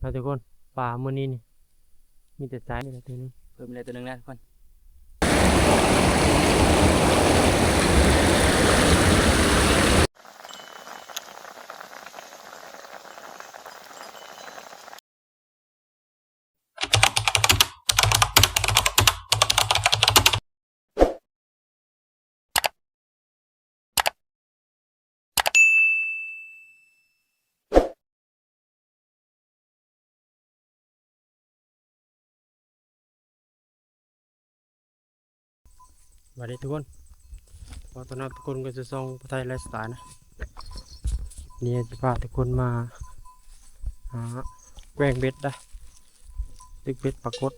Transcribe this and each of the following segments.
ມາທຸກຄົນ ປາມື້ນີ້ນີ້ມີແຕ່ໄຊ ນີ້ລະຕົວໜຶ່ງ ເພີ່ມອີກແລ້ວຕົວໜຶ່ງນະທຸກຄົນ. ສະບາຍດີທຸກຄົນ ຂໍຕ້ອນຮັບທຸກຄົນເຂົ້າສູ່ຊ່ອງປະໄທໄລຟ໌ສະໄຕລ໌ນະ. ນີ້ຊິພາທຸກຄົນມາຫາແກວ່ງເບັດນະ ຕຶກເບັດປາກົດ.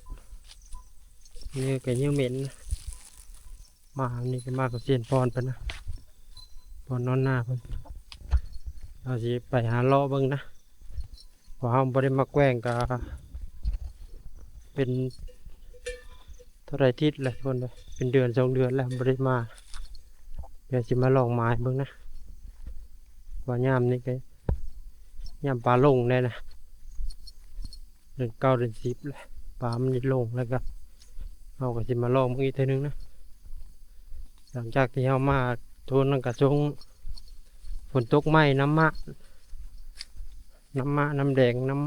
ນີ້ກໍເຫຍື່ອເໝັນນະ. ມານີ້ກໍມາກັບຊຽນພອນເພິ່ນນະ ພອນນອນນາເພິ່ນ. ເຮົາຊິໄປຫາເລາະເບິ່ງນະ ເພາະເຮົາບໍ່ໄດ້ມາແກວ່ງກໍເປັນເທົ່າໃດທິດແລ້ວທຸກຄົນເອີຍ ເປັນເດືອນສອງເດືອນແລ້ວບໍ່ໄດ້ມາ. ດຽວຊິມາລອງມາໃຫ້ເບິ່ງນະ ວ່າຍາມນີ້ກໍຍາມປາລົງແດ່ນະ. ເດືອນເກົ້າເດືອນສິບແລ້ວ ປາມັນລົງແລ້ວກໍ ເຮົາກໍຊິມາລອງເບິ່ງອີກເທື່ອໜຶ່ງນະ. ຫຼັງຈາກທີ່ເຮົາມາໂທນນັ້ນກໍຊ່ວງຝົນຕົກໃໝ່ ນ້ຳມະ ນ້ຳມະ ນ້ຳແດງ ນ້ຳ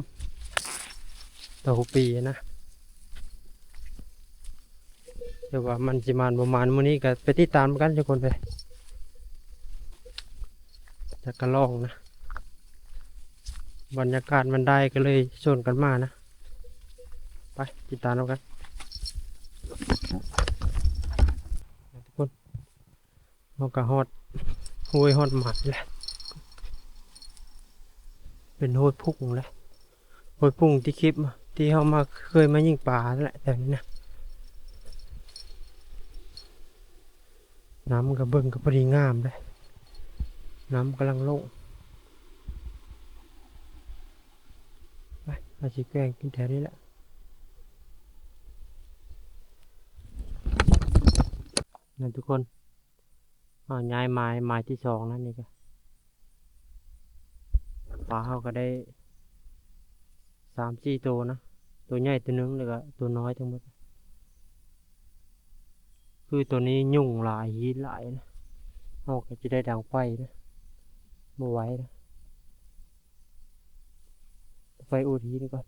ເຕົ້າຫູ້ປີ້ນະ. ແຕ່ວ່າມັນຊິໝານບໍ່ໝານ ມື້ນີ້ກໍໄປຕິດຕາມນຳກັນທຸກຄົນເອີຍ ຈັກກະລອງນະ. ບັນຍາກາດມັນໄດ້ກໍເລີຍຊວນກັນມານະ ໄປຕິດຕາມນຳກັນທຸກຄົນ. ເຮົາກໍຮອດຫ້ວຍຮອດໝາຍແລ້ວ ເປັນຫ້ວຍພຸ້ງແລ້ວ ຫ້ວຍພຸ້ງທີ່ຄລິບທີ່ເຮົາມາ ເຄີຍມາຍິງປາຫັ້ນແຫຼະ ແຖວນີ້ນະ. ນ້ຳກໍເບິ່ງກໍພໍດີງາມເດ້ ນ້ຳກຳລັງລົງ. ໄປ ເຮົາຊິແກວ່ງກິນແຖວນີ້ແຫຼະນະທຸກຄົນ. ເຮົາຍ້າຍໝາຍ ໝາຍທີສອງນະ ນີ້ກະ ປາເຮົາກະໄດ້ສາມສີ່ໂຕນະ ໂຕໃຫຍ່ໂຕໜຶ່ງ ແລ້ວກະໂຕນ້ອຍທັງໝົດ. ຄືໂຕນີ້ຍຸງຫຼາຍ ຮີດຫຼາຍນະ ເຮົາກະຈະໄດ້ດັງໄຟນະ ບໍ່ໄຫວນະ. ໄປອຸດຫີນກ່ອນ.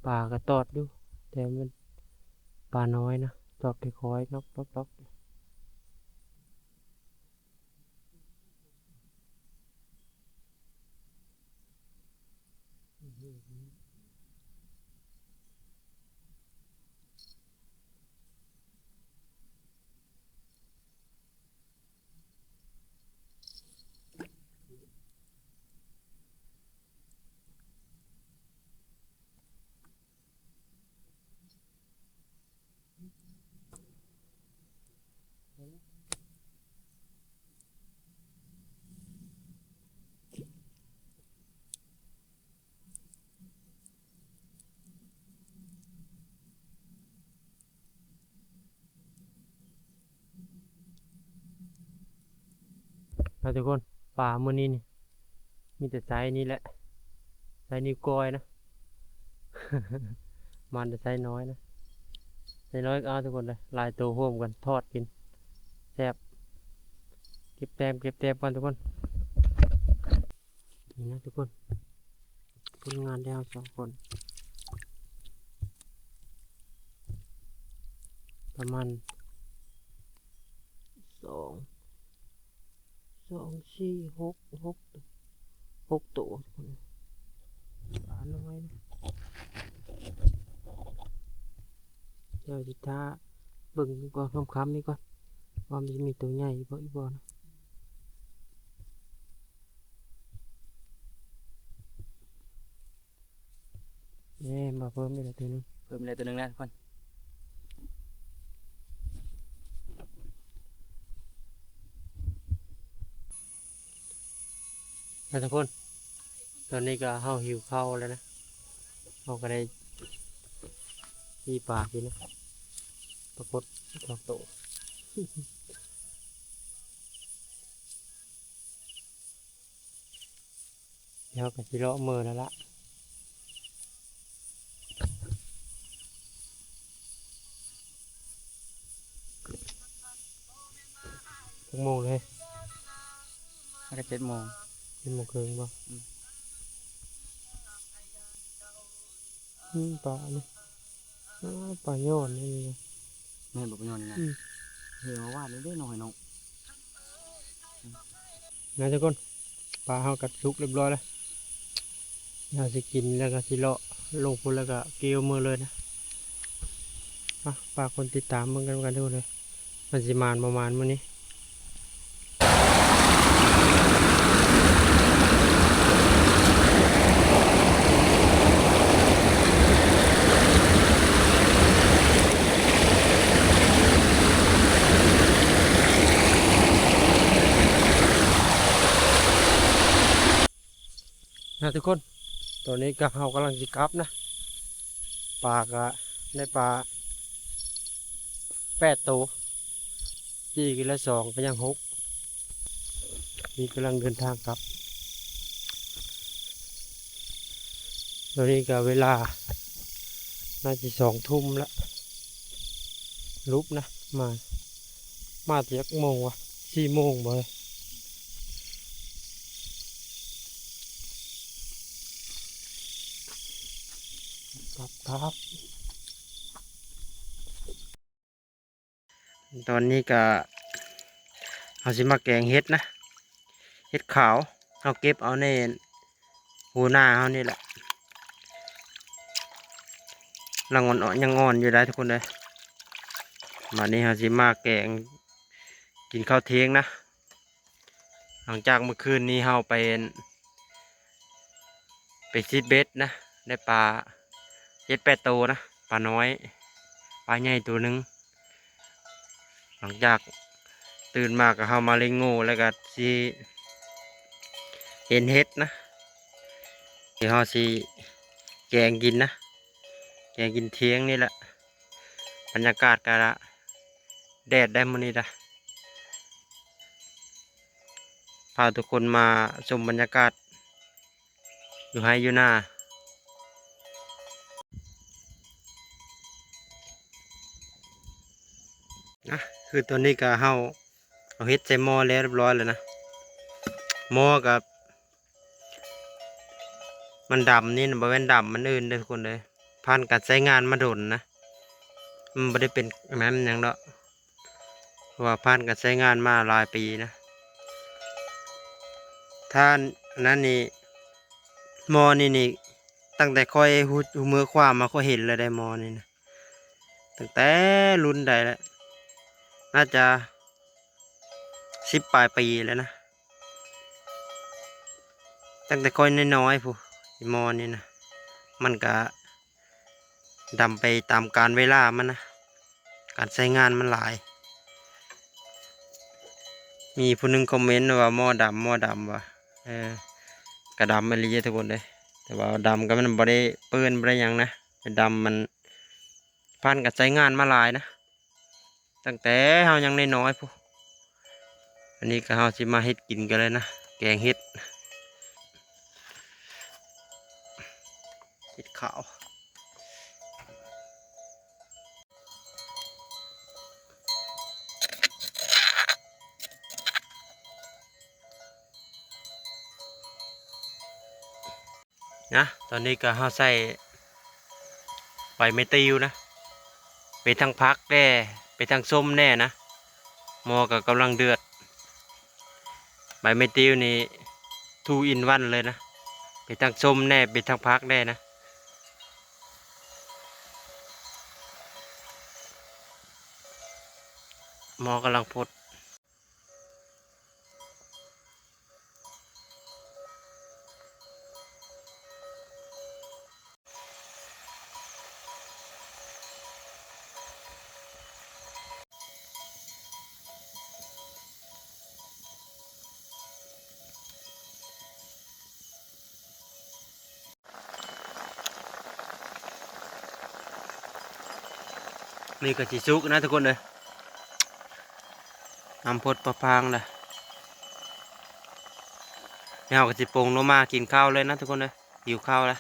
ປາກະຕອດຢູ່ ແຕ່ມັນປານ້ອຍນະ ຕອດຄ່ອຍໆ ນອກໆ. ມາທຸກຄົນ ປາມື້ນີ້ນີ້ ມີແຕ່ໄຊນີ້ແຫຼະ ໄຊນິ້ວກ້ອຍນະ ມາແຕ່ໄຊນ້ອຍນະ ໄຊນ້ອຍກໍເອົາທຸກຄົນເດີ ຫຼາຍໂຕຮ່ວມກັນທອດກິນ ແຊບ. ເກັບແຕ້ມ ເກັບແຕ້ມກ່ອນທຸກຄົນ. ນີ້ນະທຸກຄົນ ຜົນງານແລ້ວສອງຄົນ ປະມານສອງ ສອງ ສີ່ ຫົກ ຫົກ ຫົກໂຕ ປານ້ອຍນະ. ດຽວຊິຖ້າເບິ່ງກ່ອນ ຄ່ຳໆນີ້ກ່ອນ ວ່າມັນຊິມີໂຕໃຫຍ່ບໍ່ອີກບໍ່ນະ. ແນ່ ມາເພີ່ມອີກແລ້ວໂຕໜຶ່ງ ເພີ່ມອີກແລ້ວໂຕໜຶ່ງນະທຸກຄົນ. ນະທຸກຄົນ ຕອນນີ້ກໍເຮົາຫິວເຂົ້າແລ້ວນະ ເຮົາກໍໄດ້ຈີ່ປາກິນນະ ປາກົດສອງໂຕ. ເຮົາກໍຊິເລາະເມືອແລ້ວລະ. ຈັກໂມງເລີຍ? ມັນກໍເຈັດໂມງ ເຈັດໂມງເຄິ່ງບໍ່? ອືມ ອືມ ປານີ້ ອ້າ ປາຍ້ອນນີ້ນະ. ແມ່ນບໍ່? ປາຍ້ອນນີ້ນະ. ອືມ ເຫັນວ່າວາດນີ້ເດ້ນ້ອຍເນາະ. ນະທຸກຄົນ ປາເຮົາກໍສຸກຮຽບຮ້ອຍແລ້ວ ເຮົາຊິກິນແລ້ວກໍຊິເລາະລົງພຸ້ນ ແລ້ວກໍກ່ຽວເມືອເລີຍນະ. ອ່ະ ຝາກຄົນຕິດຕາມເບິ່ງກັນ ກັນທຸກຄົນເອີຍ ມັນຊິໝານບໍ່ໝານມື້ນີ້. ນະທຸກຄົນ ຕອນນີ້ກໍເຮົາກຳລັງຊິກັບນະ. ປາກໍໄດ້ປາແປດໂຕ ຈີ່ກິນລະສອງ ກໍຍັງຫົກ. ນີ້ກຳລັງເດີນທາງກັບ. ຕອນນີ້ກໍເວລາໜ້າຊິສອງທຸ່ມລະ. ຫຼຸບນະ ມາ ມາແຕ່ຈັກໂມງວະ? ສີ່ໂມງບໍ່? ຄັບ ຄັບ. ຕອນນີ້ກະເຮົາຊິມາແກງເຫັດນະ ເຫັດຂາວ ເຮົາເກັບເອົາໃນຫົວໜ້າເຮົານີ້ແຫຼະ ລະອ່ອນໆ ຍັງອ່ອນຢູ່ໄດ໋ທຸກຄົນເອີຍ. ບາດນີ້ເຮົາຊິມາແກງກິນເຂົ້າທ່ຽງນະ. ຫຼັງຈາກມື້ຄືນນີ້ເຮົາໄປ ໄປຊິດເບັດນະ ໄດ້ປາເຈັດແປດໂຕນະ ປານ້ອຍ ປາໃຫຍ່ໂຕໜຶ່ງ. ຫຼັງຈາກຕື່ນມາກໍເຮົາມາເລັງໂງ່ ແລ້ວກໍຊິເຫັນເຫັດນະ ທີ່ເຮົາຊິແກງກິນນະ ແກງກິນທ່ຽງນີ້ແຫຼະ. ບັນຍາກາດກໍ ແດດໄດ໋ມື້ນີ້ນະ ພາທຸກຄົນມາຊົມບັນຍາກາດຢູ່ໄຮ່ຢູ່ນານະ. ຄືຕອນນີ້ກໍເຮົາເອົາເຫັດໃສ່ໝໍ້ແລ້ວຮຽບຮ້ອຍແລ້ວນະ. ໝໍ້ກໍ ມັນດຳນີ້ນະ ບໍ່ແມ່ນດຳມັນອື່ນເດີທຸກຄົນເດີ ຜ່ານການໃຊ້ງານມາດົນນະ ມັນບໍ່ໄດ້ເປັນອັນນັ້ນຫຍັງດອກ ເພາະວ່າຜ່ານການໃຊ້ງານມາຫຼາຍປີນະ. ຖ້າອັນນັ້ນນີ້ ໝໍ້ນີ້ນີ້ ຕັ້ງແຕ່ຂ້ອຍຮູ້ ຮູ້ເມືອຄວາມມາ ຂ້ອຍເຫັນແລ້ວໄດ໋ໝໍ້ນີ້ນະ ຕັ້ງແຕ່ລຸ້ນໃດແລ້ວ ໜ້າຈະສິບປາຍປີແລ້ວນະ. ຕັ້ງແຕ່ຂ້ອຍນ້ອຍໆພຸ້ນ ໝໍ້ນີ້ນະ ມັນກະດຳໄປຕາມການເວລາມັນນະ ການໃຊ້ງານມັນຫຼາຍ. ມີຜູ້ໜຶ່ງຄອມເມັນວ່າໝໍ້ດຳ ໝໍ້ດຳວ່າ ເອີ ກະດຳອີ່ຫຼີທຸກຄົນເອີຍ ແຕ່ວ່າດຳກໍມັນບໍ່ໄດ້ເປື້ອນບໍ່ໄດ້ຫຍັງນະ ແຕ່ດຳມັນ ຜ່ານການໃຊ້ງານມາຫຼາຍນະ ຕັ້ງແຕ່ເຮົາຍັງນ້ອຍໆພຸ້ນ. ອັນນີ້ກໍເຮົາຊິມາເຮັດກິນກັນເລີຍນະ ແກງເຫັດ ເຫັດຂາວ. ນະ ຕອນນີ້ກໍເຮົາໃສ່ໃບໄມ້ຕິວນະ ເປັນທັງຜັກແດ່ ເປັນທັງສົ້ມແດ່ນະ. ໝໍ້ກໍກຳລັງເດືອດ ໃບໄມ້ຕິວນີ້ two in one ເລີຍນະ ເປັນທັງສົ້ມແດ່ ເປັນທັງຜັກແດ່ນະ. ໝໍ້ກຳລັງຟົດ. ນີ້ກໍຊິສຸກນະທຸກຄົນເອີຍ ນ້ຳຟົດປະພາງລະ. ແລ້ວເຮົາກໍຊິປົງລົງມາກິນເຂົ້າເລີຍນະທຸກຄົນເດີ. ຫິວເຂົ້າແລ້ວ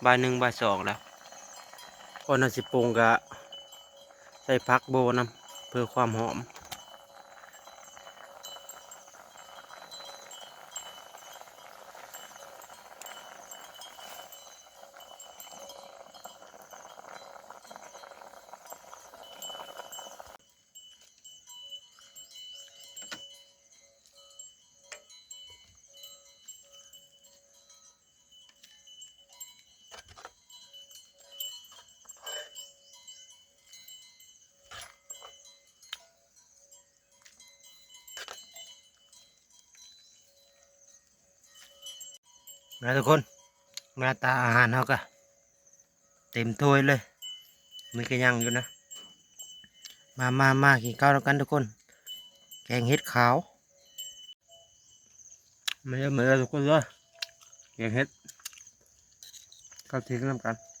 ບ່າຍໜຶ່ງ ບ່າຍສອງແລ້ວ. ກ່ອນເຮົາຊິປົງກໍໃສ່ຜັກໂບນຳ ເພື່ອຄວາມຫອມ. ມາທຸກຄົນ ໜ້າຕາອາຫານເຮົາກະເຕັມຖ້ວຍເລີຍ ມີກະຍັງຢູ່ນະ. ມາ ມາ ມາ ກິນເຂົ້ານຳກັນທຸກຄົນ. ແກງເຫັດຂາວ ມາເດີ ມາເດີທຸກຄົນເດີ ແກງເຫັດ ເຂົ້າທິງນຳກັນ.